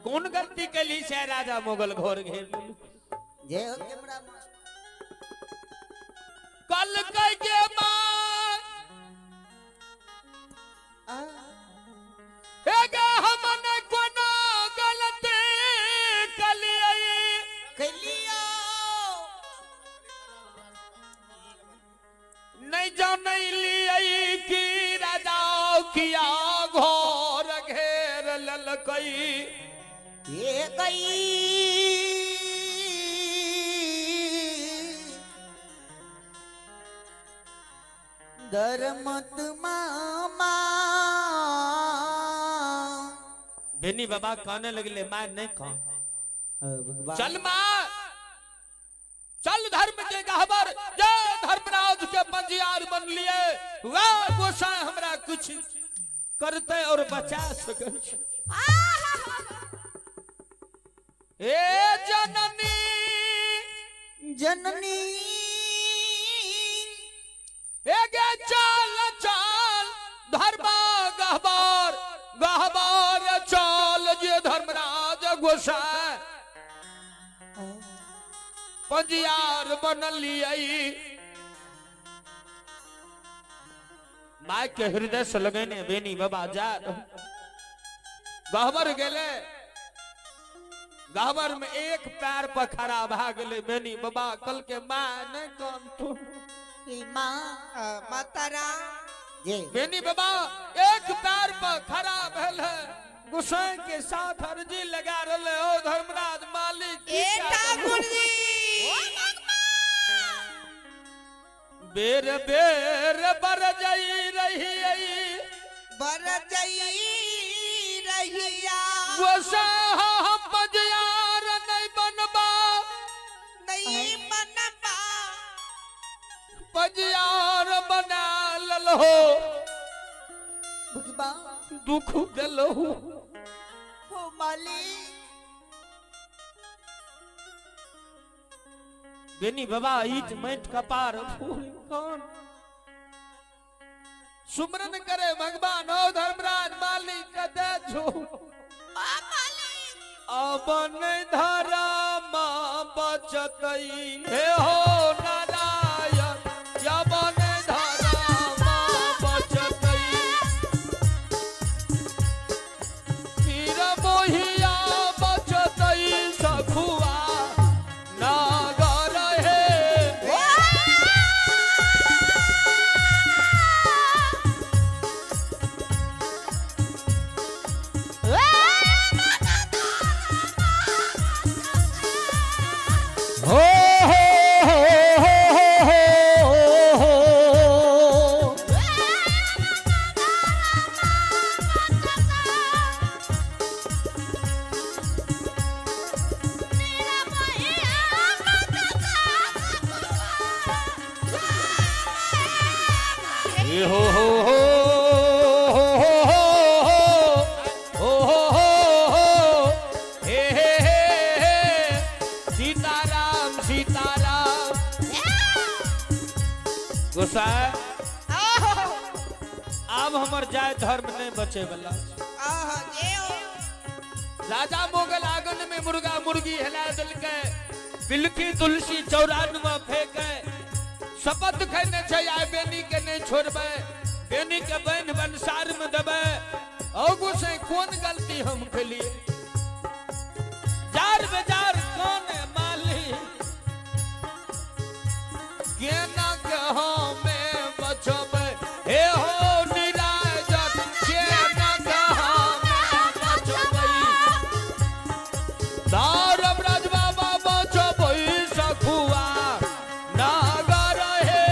कोन गलती कैली से राजा मुगल घर घेर जय हो कैमरा कल कह के मां हे हमन कोनो गलती कलियै कलियो नहीं जानलियै कि राजा किया घर घेर ललकई ये गई धर्मत मामा बेनी बाबा कहने लगले मां नहीं कह चल मां चल धर्म के गहबर जय धर्मराज के पंजियार बन लिए वह गोसाई हमरा कुछ करते और बचा सके। ए जननी जननी ए चल चल धर्म गहबर गहबर चल जे धर्मराज गोसाई पंजियार बन लियै। My के हृदय से लगेने बेनी बाबा जा गहबर गेले गहबर में एक पैर पर खड़ा भा गेले बेनी बाबा कल के मां नहीं कौन तू मां माता राम बेनी बाबा एक पैर पर खड़ा भेल है गुसाई के साथ अर्जी लगा रहे हो धर्मराज मालिक ए ठाकुर जी बेर बेर बर जाई रही बर जाई रहिया गोसाई हम बजियार नहीं बनबा नहीं बनबा बजियार बना ललहो दुख दिलहु हो मालिक। बेनी बाबा ईट मैट कपार फूल कौन सुमरन करे भगवान ओ धर्मराज मालिक कदे जो अबन धर्म बचतई हे हो नारायण यबन धर्म बचतई मीर मोहिया बचतई सखुआ नागर हे। हो हो हो हो हो हो हो हो हो हो हो हो हे हे हे सीताराम सीताराम। गोसाई आब हमर जाय धर्म नहीं बचे वाला। राजा मुगल आंगन में मुर्गा मुर्गी हिला दिलकै बिलकी तुलसी चौरानवा फेंके शपथ खेने छै आइ बेनी के नहीं छोड़बै बेनी के बहन बंसार में देबै। औ गोसाई कोन गलती हम केलिए जार बेजार कौन माली केना के हमें बचबै हे हो निराजन केना के हमें बचबै धर्मराज बाबा बचबै सखुआ नागर हे।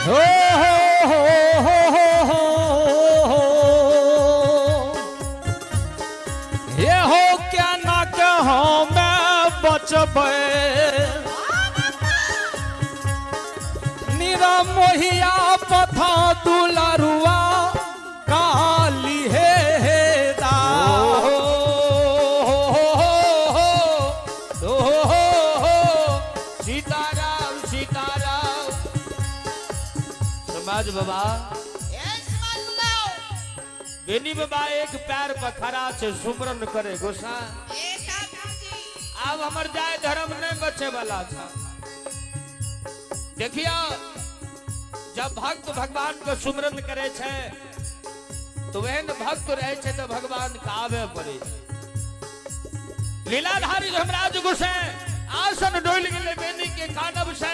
हो हो हो हो हो ये हो क्या ना कहो मैं बचबै मोहिया पथा दुलारुआ काली हे दा हो हो हो सीताराम सीताराम। समाज बाबा बेनी बाबा एक पैर पर खड़ा छे सुमरन करे गोसा। अब हमर जाय धर्म नहीं बचे वाला था। देखियो जब भक्त भगवान को सुमरन करे छे तो वहन भक्त रहे छे तो भगवान का आवे पड़े। लीलाधारी धर्मराज गुसे आसन डोल गेले बेनी के कानब से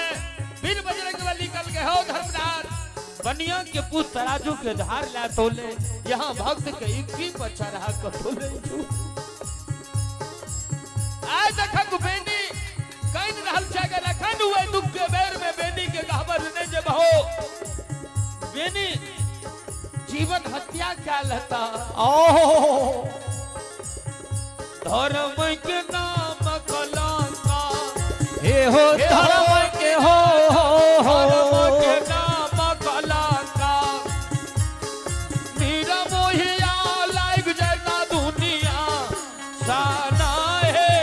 वीर बजरंग बली कल के हो धर्मराज बनिया के पुत तराजू के धार ला तोले यहाँ भक्त के इक्की पर चढ़ा के तोले छू। आय देखक बेनी कइन रहल छै अगर अखन हुए दुख के बेर में बेनी के गहबर नहीं जब हो बेनी जीवन हत्या क्या लता। ओहो धर्म के नाम कलंका हे हो धर्म के हो धर्म के नाम कलंका निरमोहिया लाग जाएगा दुनिया साना है।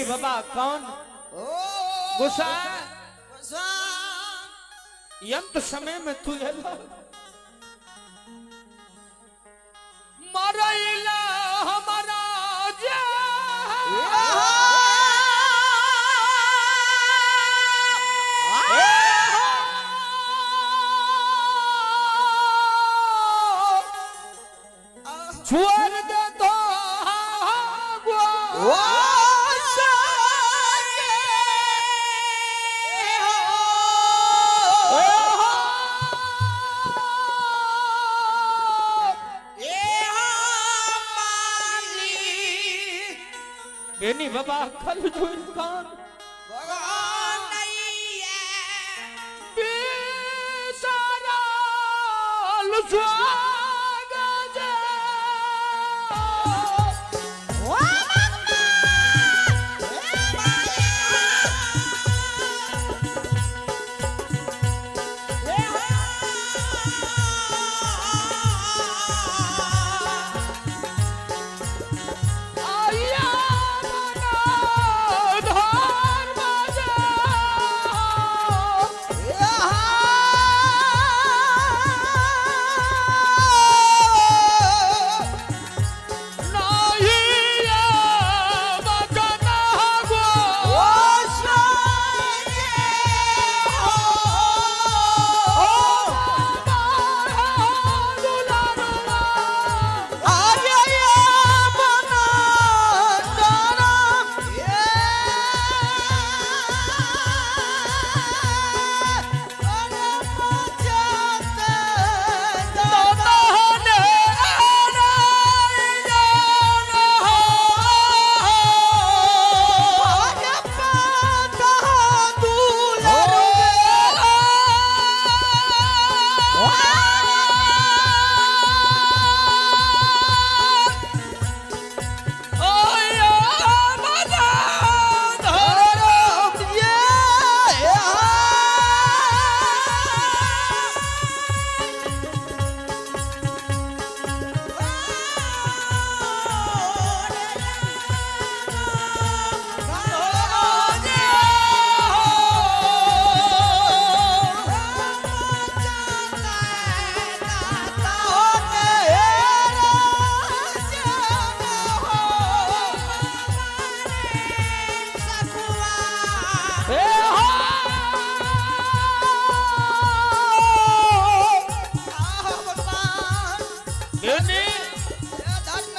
बाबा कौन गुस्सा यंत समय में तू मरैला हमारा छोड़ दे तो बेनी बाबा कल जो इंसान बेसारा लुझा। धर्मराज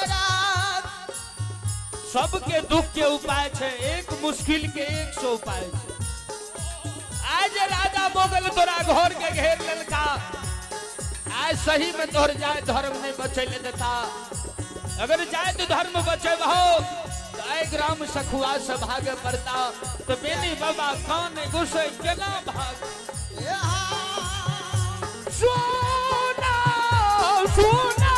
सबके दुख के उपाय छे, एक मुश्किल के 100 उपाय छे। आज राजा मोगल तोरा घर के घेर लेलका, आज सही में तोहर जाय धर्म नहीं बचे ले देता। अगर जाय तो धर्म बचे हो तो आए ग्राम सखुआ से भागे पड़ता। तो बेनी बाबा कान गुस्से केना भाग। सोना सोना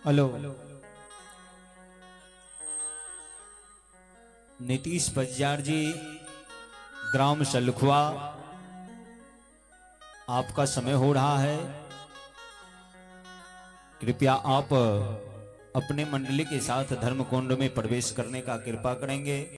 हेलो नीतीश बज्जार जी, ग्राम सलखुआ, आपका समय हो रहा है, कृपया आप अपने मंडली के साथ धर्मकुंड में प्रवेश करने का कृपा करेंगे।